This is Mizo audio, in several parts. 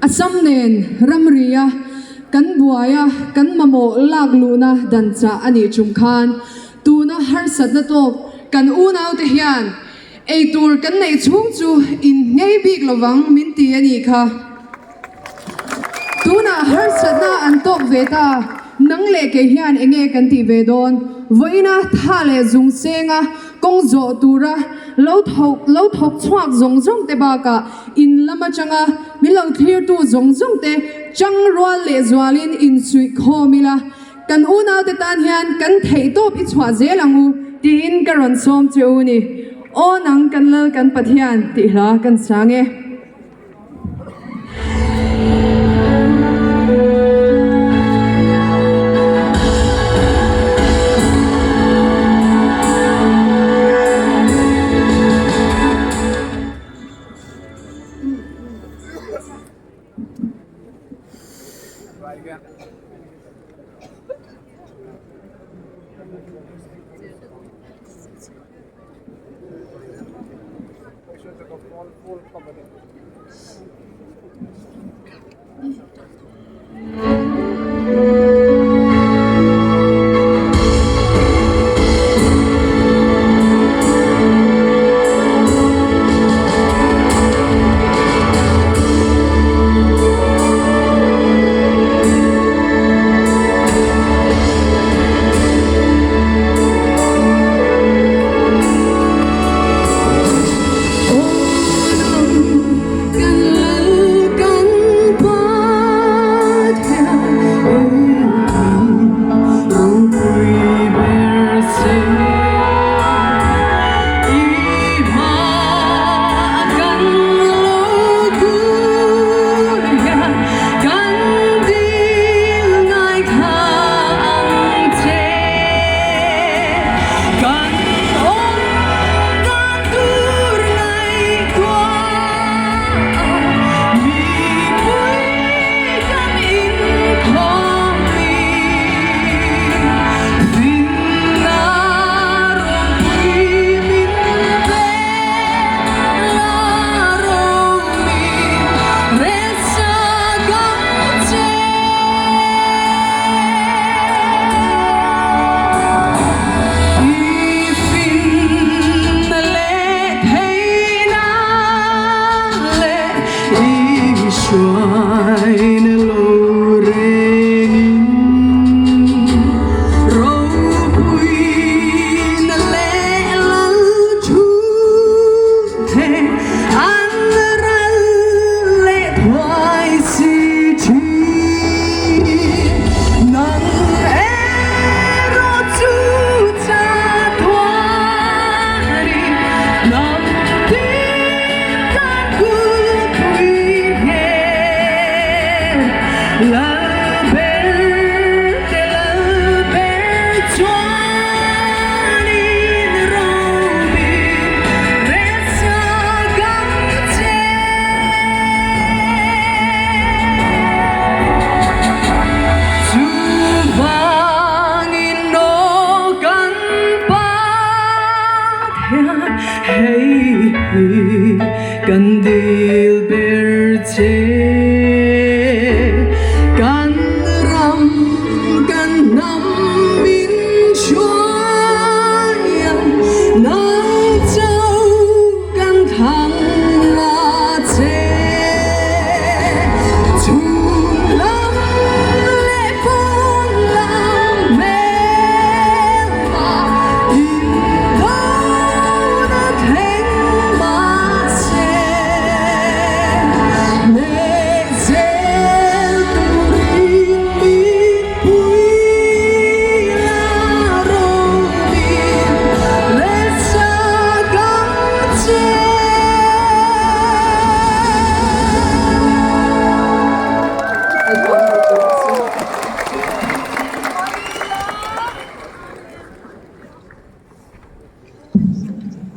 Assam nen ramria kan buaia kan mamawh lak luhna dan chah a nih tum khan tuna harsatna tawk kan unaute hian eitur kan neih chhung chu in nghei bik lovang min ti a nih kha. Tunah harsatna an tawk ve ta, nang leh kei hian enge kan tih ve dawn? Vawiina tha leh zung senga kawng zawh tura lo thawk lo thawk chhuak zawng zawng te bakah in lam atanga min lo thlirtu zawng zawng te chang rual leh zualin insuih khawm ila, kan unaute tan hian kan theihtawp i chhuah zel ang u tiin ka rawn sawm che u ni. Aw nang kan Lal kan Pathian tih hla kan sang e.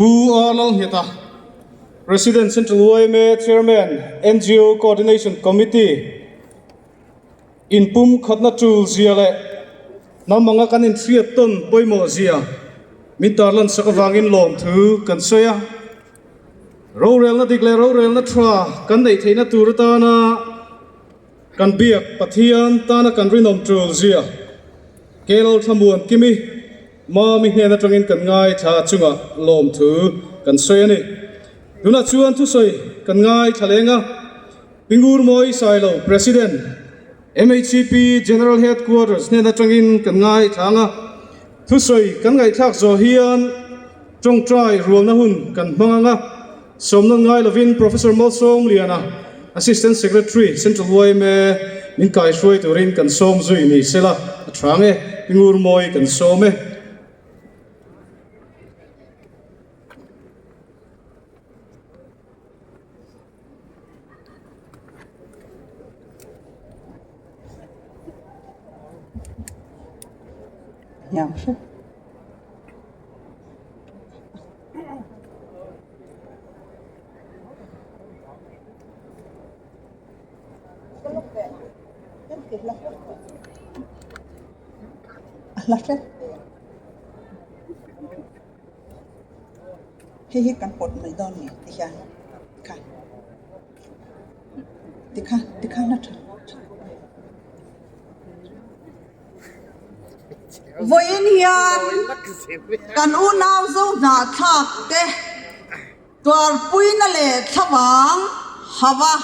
Pu R. Lalngheta, President Central yma Chairman, NGO Coordination Committee, Inpumkhatna tul zia leh hnam anga kan inhriat tawn pawimawh zia min tarlan sak avangin lawmthu kan sawi a. Rorelna dik leh rorelna tha kan neih theihna tur atana. Kan biak Pathian tana kan rinawm tul zia Kelol Thlamuan Kimi Mami hnen atangin kan ngaithla chunga lawmthu kan sawi a ni. Tunah chuan thusawi kan ngaithla leng a, Pi Ngurmawi Sailo, President, MHCP General Headquarters hnen atangin kan ngaithla ang a, thusawi kan ngaihthlak zawh hian tawngtai rualna hun kan hmang ang a, sawmna ngai lovin Professor Malsawmliana, Assistant Secretary, Central yma min kaihruai turin kan sawm zui ni sela a tha ang e, Pi Ngurmawi kan sawm e. Hei hi kan pawt mai dawn ni ti hian kha tikhan tikhan a tha Vawiin hian kan unau zo hnahthlak te tuarpuina leh thlavang hava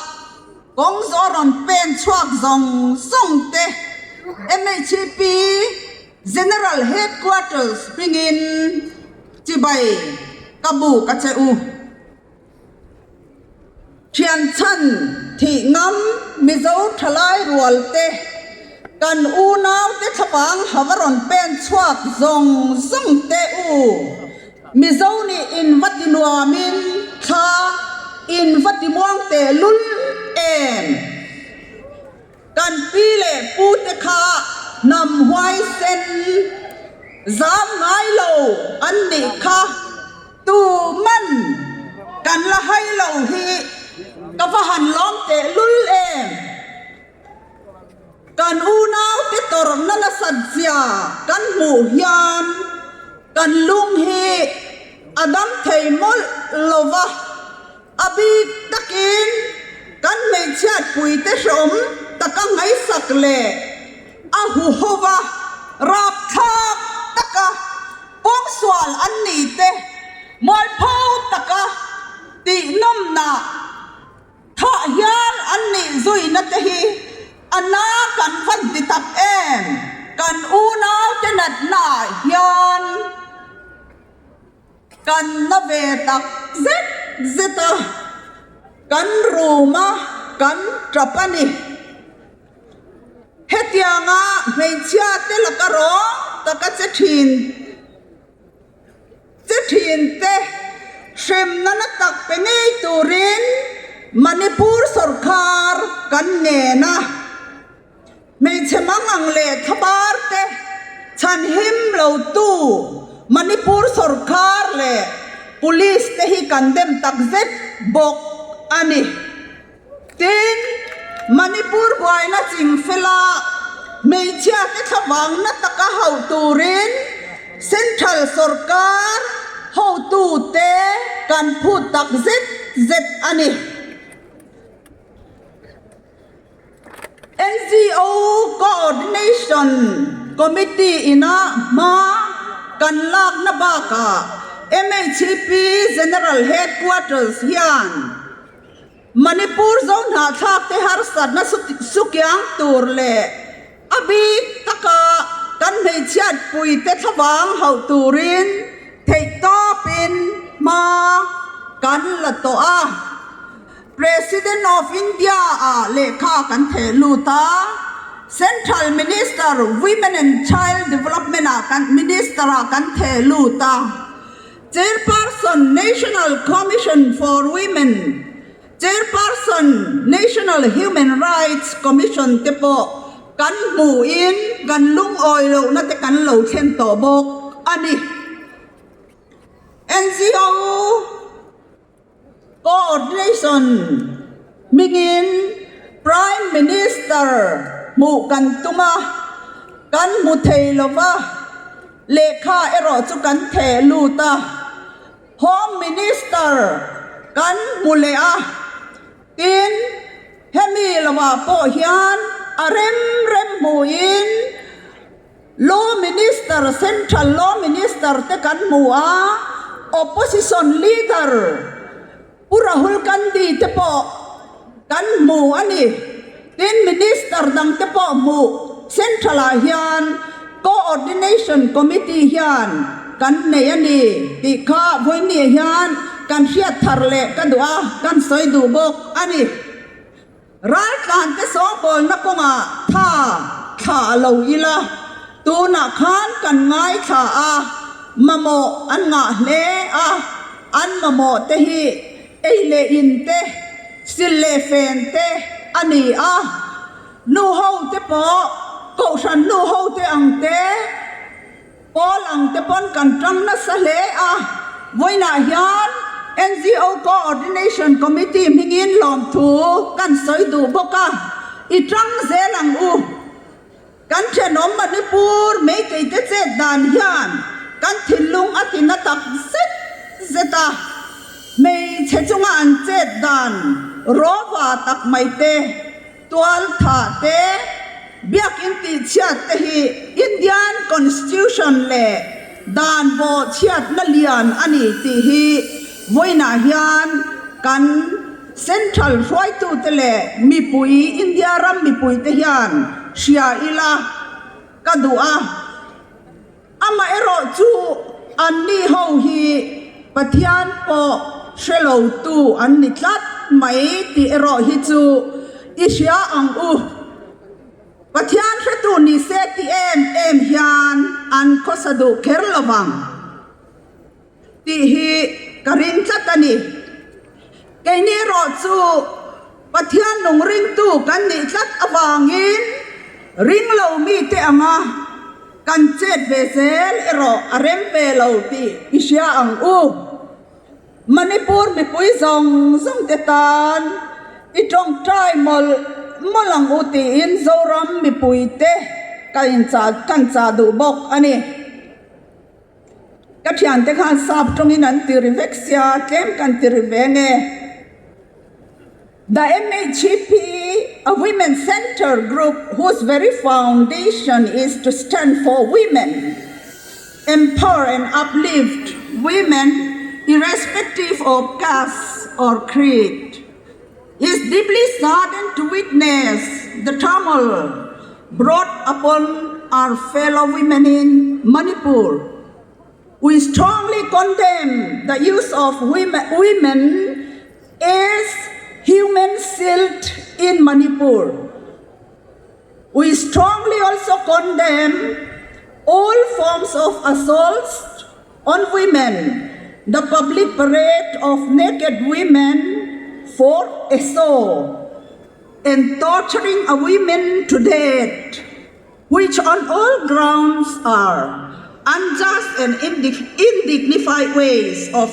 kawng zawh rawn pen chhuak zawng zawng te MHP General Headquarters hmingin chibai ka buk a che u. Thianchhan thih ngam Mizo thalai rual te kan unau te thlapang hava rawn pen chhuak zawng zawng te u. Mizo nih in va ti nuamin thla in va ti muang teh lul em. Kan pi leh pu te kha hnam huaisen zam ngai lo an nih kha tu man kan la hai lo hi ka va han lawm teh lul em. Kan unau te tawrhna nasat zia kan hmuh hian kan lung hi a dam thei mawlh lo va. A bik takin kan hmeichhiatpuite hreawm taka ngaihsak leh a huhova rapthlak taka pawngsual an ni te mualpho taka tihnawmnah thah hial an nih zuina te hi a na kan van ti tak em? Kan unaute natnaah hian. Kan na ve tak zet zet a, kan room a kan tap a ni. Hetianga hmeichhia te laka rawng taka che thin che thin te hremna na tak pe ngei turin Manipur sawrkhar kan ngen a. Hmeichhe mangang leh thlabar te chhan him lo tu Manipur sawrkar leh Police te hi kan dem tak zet bawk a ni. Tin, Manipur buaina chingfela hmeichhia te thlavang na taka hauh turin Central sawrkar hotu te kan phut tak zet zet a ni. NGO Coordination Committee ina hma kan lakna bakah MHP General Headquarters hian Manipur Zohnahthlak te harsatna sukiang tur leh a bik taka kan hmeichhiatpui te thlavang hauh turin theihtawpin hma kan la tawh a. President of India ah lehkha kan theh lut a, Central Minister Women and Child Development ah kan Minister ah kan theh lut a, Chairperson National Commission for Women, Chairperson National Human Rights Commission te pawh kan hmuhin kan lungawi lohna te kan lo thlen tawh bawk a ni. NGO. Coordination hmingin Prime Minister hmuh kan tum a, kan hmu thei lo va, lehkha erawh chu kan theh lut a. Home Minister kan hmu leh a, tin hemi lo. lovah pawh hian a rem rem hmuin Law Minister, Central Law Minister te kan hmu a, Opposition Leader Pu Rahul Gandhi te pawh kan hmu a ni. Tin, Minister dang te pawh hmuh Central ah hian Coordination Committee hian kan nei a ni tih kha vawinia hian kan hriat thar leh ka duh a, kan sawi duh bawk a ni. Raltlante sawngpawlna kawngah tha thla lo ila, tunah khan kan ngaithla a, mamawh an ngah hle a, an mamawh te hi ei leh in te, sil leh fen te a ni a, nu ho te pawh kohhran nu ho te ang te, Pawl ang te pawn kan tang nasa hle a, vawiinah hian NGO Coordination Committee hmingin lawmthu kan sawi duh bawk a, i tang zel ang u. Kan thenawm Manipur Meitei te chet dan hian kan thinlung a ti na tak zet zet a, hmeichhe chunga an chet dan rawva tak mai te, Tual thah te, biakinn tihchhiat te hi Indian Constitution leh dan bawhchhiatna lian a ni tih hi vawiinah hian kan Central hruaitute leh mipui, India ram mipuite hian hria ila ka duh a. Amaherawh chu anni ho hi Pathian pawh hre lotu an ni tlat mai tih erawh hi chu i hria ang u. Pathian hretu ni se ti em em hian an khawsa duh kher lo vang tih hi ka ring tlat a ni. Keini erawh chu Pathian nung ringtu kan nih tlat avangin ring lo mite anga kan chet ve zel erawh a rem ve lo tih i hria ang u. Manipur mipui zawng zawng te tan i tawngtai mawlh mawlh ang u tiin Zoram mipuite kan chah duh bawk a ni. Ka thiante khan sap tawngin an ti ri vek sia, tlem kan ti ri ve nge. The MHEP, a women centre group whose very foundation is to stand for women, empower and uplift women irrespective of caste or creed, is deeply saddened to witness the turmoil brought upon our fellow women in Manipur. We strongly condemn the use of women, women as human shield in Manipur. We strongly also condemn all forms of assaults on women, the public parade of naked women for a show, and torturing a women to death, which on all grounds are unjust and indignified ways of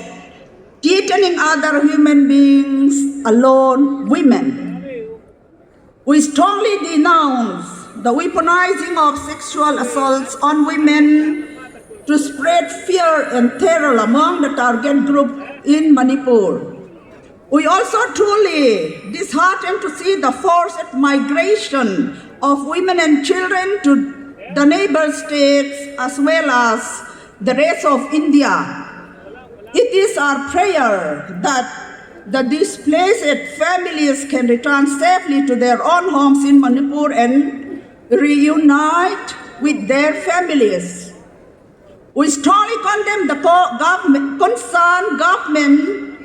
threatening other human beings, alone women. We strongly denounce the weaponizing of sexual assaults on women to spread fear and terror among the target group in Manipur. We also truly disheartened to see the forced migration of women and children to the neighbor states as well as the rest of India. It is our prayer that the displaced families can return safely to their own homes in Manipur and reunite with their families. We strongly condemn the government, concerned government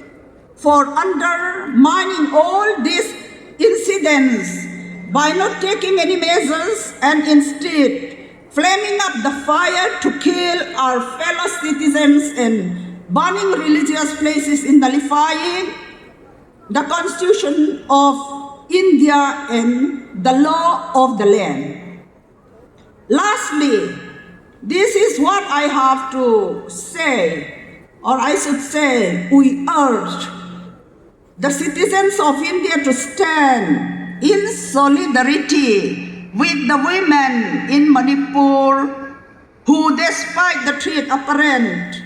for undermining all these incidents by not taking any measures and instead flaming up the fire to kill our fellow citizens and burning religious places in nullifying the Constitution of India and the law of the land. Lastly, this is what I have to say, or I should say, we urge the citizens of India to stand in solidarity with the women in Manipur who, despite the threat apparent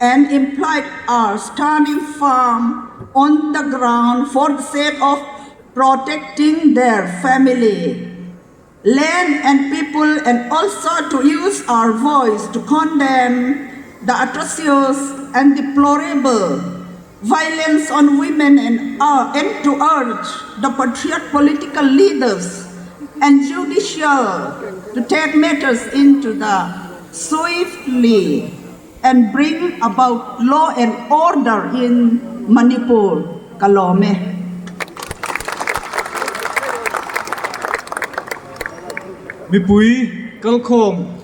and implied, are standing firm on the ground for the sake of protecting their family, land and people and also to use our voice to condemn the atrocious and deplorable violence on women and, uh, and to urge the patriot political leaders and judicial to take matters into the swiftly and bring about law and order in Manipur. Kalome. Mipui kalkhawm.